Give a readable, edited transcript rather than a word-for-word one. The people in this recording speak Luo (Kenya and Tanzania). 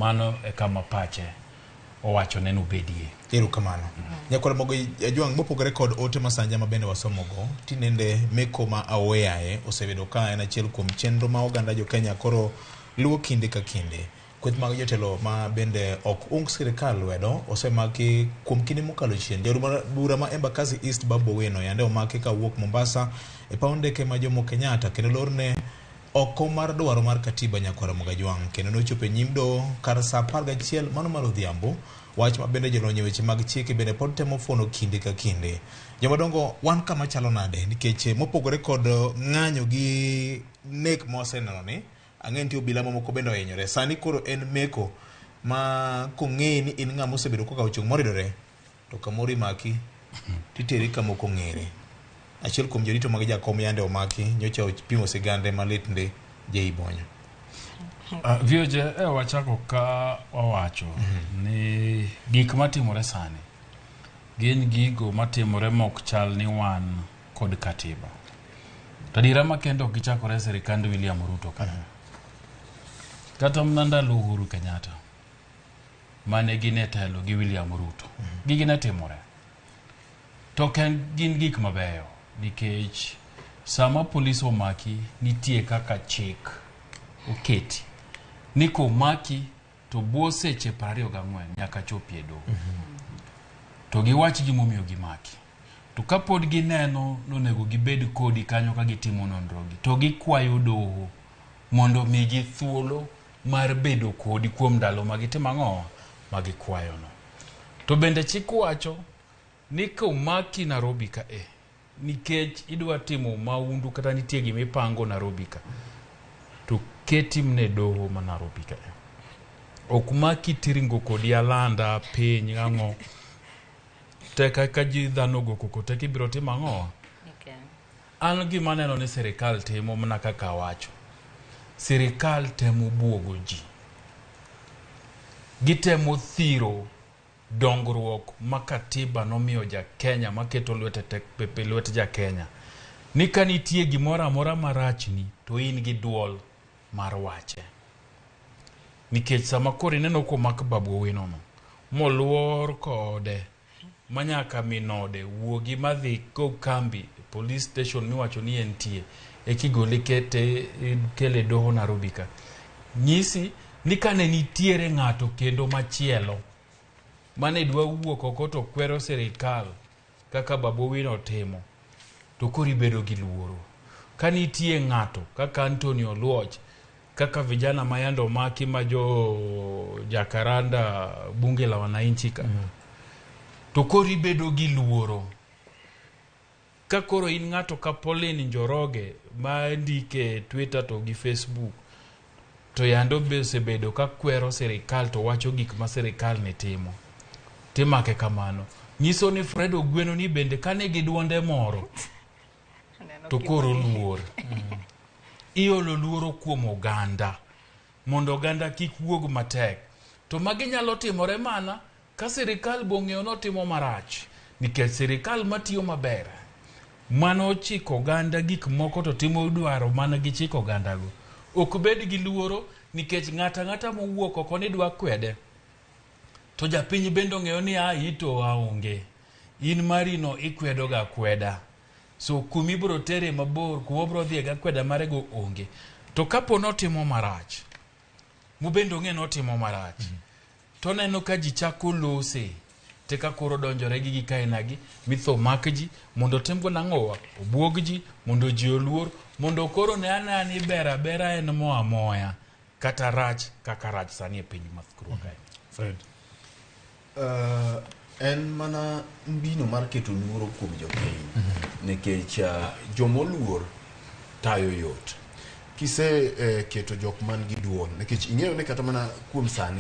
Mano e kama pache owacho ne nobedie. Erokamano. Nyakwar Mogo Ajwang', mopogore kod ote masanja ma bende wasomogo, tinende meko ma aoyaye osebedo ka en achiel kuom chenro ma oganda jo Kenya koro luwo kinde ka kinde. Kweth mag jotelo ma bende ok ung sirikal lwedo osemaki kuom kinde mokalo chien. Jaod bura ma Embakasi East Babu Owino yande omaki kawuok Mombasa e paw ndeke ma Jomo Kenyatta kendo lorne oko mar dwaro mar katiba Nyakwar Ramogi Ajwang' kendo nochopo e nyim doho kar saa 11 mano mar odhiambo. Wach ma bende jolony e weche mag chike bende pod temo fuono kinde ka kinde. Jomadongo wan kama chalo nade nikech mopogore kod ng'anyo gi nek ma waseneno ni ang'e nitie obila mamoko bende ohinyore. Sani koro en meko ma kong'eyi ni in ng'ama osebedo kokawo chung' moridore to kamoro imaki titeri kama ok ong'ere. Achiel kuom jorito mag jakom yande omaki nyocha opimo sigande malit ndi Jay Bonyo. VOJ e wachako ka wawacho ni gik matimore sani gin gigo matimore mok chal ni wan kod katiba. To adiera makende ok gichakore e sirikand William Ruto ka. Kata mana ndalo Uhuru Kenyatta mane gin e telo gi William Ruto. Gigi ne timore. To ok en gin gik mabeyo nikech sama polis omaki nitie kaka chik oketi ni komaki to bwo seche 24 nyaka chopi e doho. To giwach gimomiyo gimaki. To kapod gineno nonego gibed kodi kanyo ka gitimo nonrogi to gikwayo doho mondo omigi thuolo mar bedo kodi kuom ndalo ma gitimo ang'o ma gikwayono. To bende chik wacho ni komaki Nairobi ka e nikech idwa timo maundu kata nitie gima ipango Nairobi ka to keti mne doho ma Nairobi ka e. Ok maki tiringo kodi alanda piny ang'o tek ka ji dhano ogo koko tek ibiro timo ang'o? Okay. An gima aneno ni sirikal timo mana kaka awacho. Sirikal temo buogo ji. Gitemo thiro dongruok ma katiba nomiyo ja Kenya maketo lwete tek pepe lwet ja Kenya. Ni ka nitie gimoro amora marachni to in gi duol mar wache. Nikech sama koro ineno komak Babu Owino no, moluor kode manyaka min ode wuogi madhi go kambi police station miwacho ni entie ekigole kete kele doho Nairobi ka. Nyisi ni kane nitiere ng'ato kendo machielo mane dwa wuok oko to kwero sirikal kaka Babu Owino timo to koro ibedo gi luoro. Ka nitie ng'ato kaka Anthony Oluoch kaka vijana ma yande omaki ma jo Jacaranda bunge la wananchi ka to koro ibedo gi luoro. Ka koro in ng'ato ka Pauline Njoroge ma ndike Twitter to gi Facebook to yande osebedo ka kwero sirikal to wacho gik ma sirikal ne timo timake kamano nyiso ni Fred Ogweno ni bende kane gi duonde moro to koro luor iolo luoro kuom oganda mondo oganda kik wuog matek to magi nyalo timore mana ka sirikal bong'eyo notimo marach nikech sirikal matiyo maber mano ochiko oganda gik moko to timo dwaro mana gi chiko ogandago ok bed gi luoro nikech ng'ata ng'ata mowuok oko ni dwa kwede to japiny bende ong'eyo ni a ito aonge in marino ikwedo ga kweda so kuma ibiro tere mabor kuma obiro dhiye ga kweda marego onge to kapo notimo marach mobende ong'e notimo marach to oneno ka ji chako lose te ka koro donjore gi gik ainagi mitho mak ji mondo otimgo nang'owa obuog ji mondo ji oluor mondo koro ne anena ni ber abera en mo amoya kata rach kaka rach sani e piny mathurwa kae. Fred. En mana mbino mar keto luoro kuom jopiny nikech jomoluor tayo yot kise keto jok man gi duol nikech ing'eyo ni kata mana kuom sani.